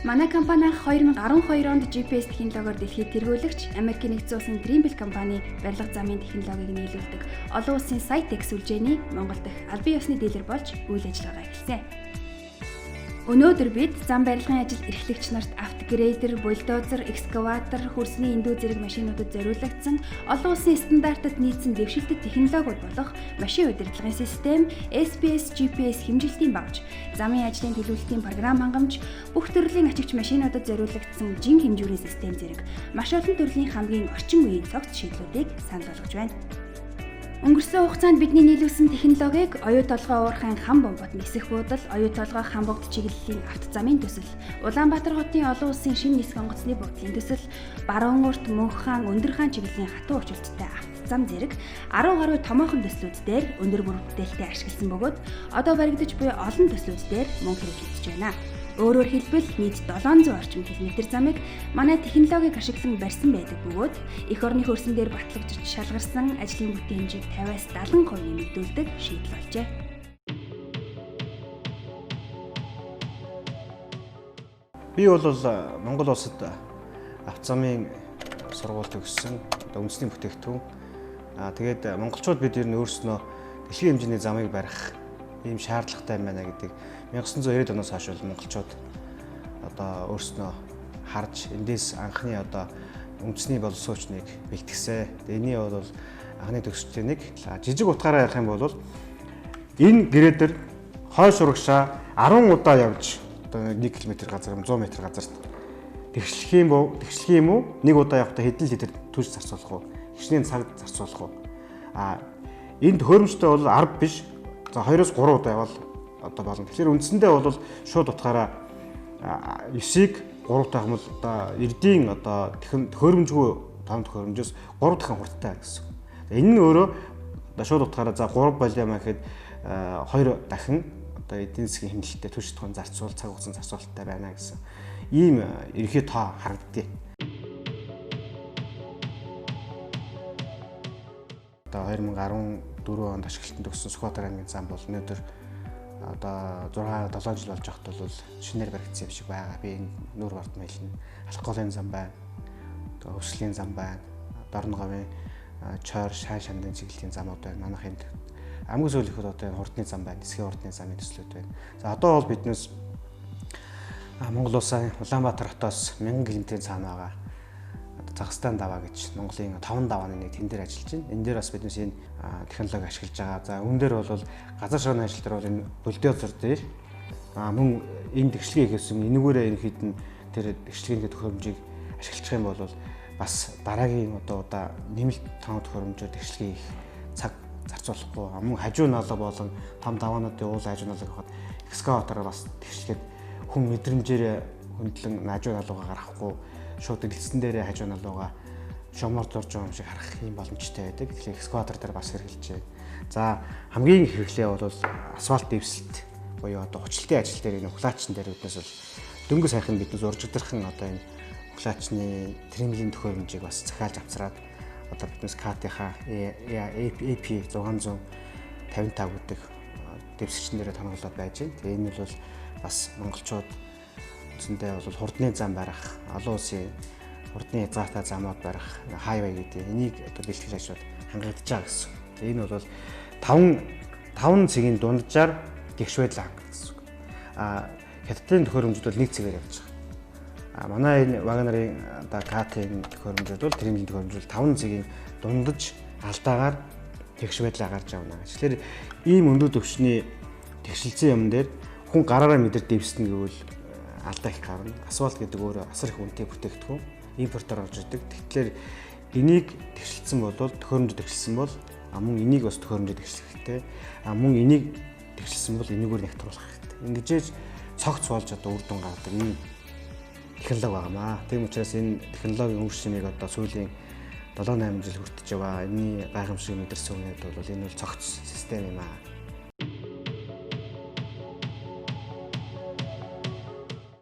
Манай компани анх 2012 онд GPS технологиор дэлхийд тэргүүлэгч Америкийн нэгдсэн улсын Trimble компани барилга замын технологиг нийлүүлдэг олон улсын Sitex сүлжээний Монгол дахь албан ёсны дилер болж үйл ажиллагаагаа эхэлсэн. Өнөөдөр бид зам барилгын ажил эрхлэгч нарт автогрейдер, бульдозер, экскаватор, хөрсний эндүү зэрэг машинуудад зориулагдсан олон улсын стандартад нийцсэн дэвшилтэт технологиуд болох машин удирдлагын систем, SPS, GPS хэмжилтийн багаж, замын ажлын төлөвлөлтийн програм хангамж, бүх төрлийн ачигч машинуудад зориулагдсан жин хэмжүүрийн систем зэрэг маш олон төрлийн хамгийн орчин үеийн цогц шийдлүүдийг санал болгож байна. Өнгөрсөн хугацаанд бидний нийлүүлсэн технологиг оюу толгой уурхайн хам бомбот нисэх буудал, оюу толгой хам богд чиглэлийн автозамын төсөл, Улаанбаатар хотын олон улсын шинэ нисэх онгоцны буудлын төсөл, Баруун урт, Мөнх хаан, Өндөр хаан чиглэлийн хатуу урчилттай автозам зэрэг 10 гаруй томоохон төслүүд дээр өндөр бүр бүтээлтэй ашигласан бөгөөд одоо баригдаж буй олон төслүүд дээр мөн хэрэглэгдэж байна. Өөрөөр хэлбэл нийт 700 орчим километр замыг манай технологиг ашиглан барьсан байдаг бөгөөд эх орны хөрсөн дээр батлагдж шалгарсан ажлын бүтээн хэмжээг 50-аас 70% нэмэгдүүлдэг шийдэл болжээ. Би бол Монгол улсад автозамын сургууль төгссөн, одоо үндэсний бүтээгдэхүүн. Тэгээд монголчууд бид ер нь өөрснөө дэлхийн хэмжээний замыг барих ийм шаардлагатай юм байна гэдэг 1990 оноос хойш бол монголчууд одоо өөрснөө харж эндээс анхны одоо үндэсний боловсруучныг бэлтгэсэн. Энэний бол анхны төгсөлтийн нэг. Жижиг утгаараа ярих юм бол энэ грейдер хойш урагшаа 10 удаа явж одоо 1 км газар 100 м газарт тэгшлэх юм уу? Тэгшлэх юм уу? Нэг удаа явахдаа хэдэн литр түлш зарцуулах уу? Хичнээн цаг зарцуулах уу? Энэ төхөөрөмжтэй бол 10 биш. За 2-оос 3 удаа явбал одоо болно. Тэгэхээр үндсэндээ бол шууд утгаараа 9-ийг 3 дахин бол одоо эрдийн одоо төхөөрөмжгүй том төхөөрөмжөөс 3 дахин хурдтай гэсэн. Энэ нь өөрөө одоо шууд утгаараа за 3 болио маа гэхэд 2 дахин одоо эдийн засгийн хэмнэлттэй түлш тухайн зарцуул цаг хугацаанд зарцуулалттай байна гэсэн ийм ерөнхий тоо харагддээ. Одоо 2014 онд ашиглалтанд өгсөн Сүхбаатар аймгийн зам бол өнөөдөр одоо 6 7 жил болж байхад бол шинээр баригдсан юм шиг байгаа. Би энэ нүүр бардам хэлнэ. Алхголын зам байна. Одоо Хөвслийн зам байна. Дорноговын Чойр шайн шандын чиглэлийн замууд байна. Манайх энд хамгийн сүүл ихэд одоо энэ хурдны зам байна. Нисхийн хурдны замын төслүүд байна. За одоо бол биднээс Монгол улсын Улаанбаатар хотоос 1000 км-ийн цаана байгаа Загстан даваа гэж Монголын 5 давааны нэг тэн дээр ажиллаж байна. Энэ дээр бас биднээс энэ технологи ашиглаж байгаа. За үүн дээр бол газар шорооны ажил дээр бол энэ бульдозер дээр мөн энэ тэгшлэгийг хийсэн энэгүүрээ ерөнхийд нь тэр тэгшлэгийн төхөөрөмжийг ашиглах юм бол бас дараагийн одоо удаа нэмэлт том төхөөрөмжөөр тэгшлэгийг хийх цаг зарцуулахгүй. Мөн хажуу налга болон том даваануудын уул хажуу налга гэхэд экскаватороор бас тэгшлэхэд хүн мэдрэмжээрээ хөндлөн хажуу налуугаа гаргахгүй шууд дэлгэцэн дээрээ хажуу налуугаа шомоор зурж байгаа юм шиг харах юм боломжтой байдаг. Тэгэхээр экскаватор дээр бас хэрэглэж байна. За хамгийн их хэрэглээ бол асфальт дэвсэлт буюу одоо хүчлэлтийн ажил дээр энэ хулаачин дээр биднээс бол дөнгөж сайхан биднээс уржигдархан одоо энэ хулаачны тримлийн төхөөрөмжийг бас захиалж авцраад одоо биднээс КТ-ха AP 655 гэдэг дэвсгчин дээрээ тоноглоод байж байна. Тэгээ энэ бол бас монголчууд үндсэндээ бол хурдны зам барих, олон улсын хурдны хязгаартай замууд барих, хайвей гэдэг энийг одоо бэлтгэл ажил хангагдаж байгаа гэсэн. Энэ бол 5 цэгийн дунджаар гэгш байдлаа хангах гэсэн үг. Хятадын төхөөрөмжүүд бол 1 цэгээр явж байгаа. Манай энэ Вагнерын одоо КТ-ийн төхөөрөмжүүд бол Тримлийн төхөөрөмж бол 5 цэгийн дундаж алдаагаар тэгш байдлаа гарч авна. Тэгэхээр ийм өндөр түвшний тэгшилцэн юм дээр хүн гараараа мэдэр дэвснэ гэвэл алдаа их гарна. Асфальт гэдэг өөрөө асар их үнэтэй бүтээгдэхүүн импортоор орж ирдэг. Тэгэхээр энийг тэгшилсэн бол төхөөрөмж тэгшилсэн бол мөн энийг бас төхөөрөмж тэгшлэх хэрэгтэй. Мөн энийг тэгшилсэн бол энэгээр нэгтруулах хэрэгтэй. Ингэж цогц болж одоо үр дүн гаргадаг ийм технологи байгаамаа. Тийм учраас энэ технологийн үр шимийг одоо сүүлийн 7 8 жил хүртэж яваа. Энэний гайхамшиг мэдэрсэн үнэд бол энэ бол цогц систем юм аа.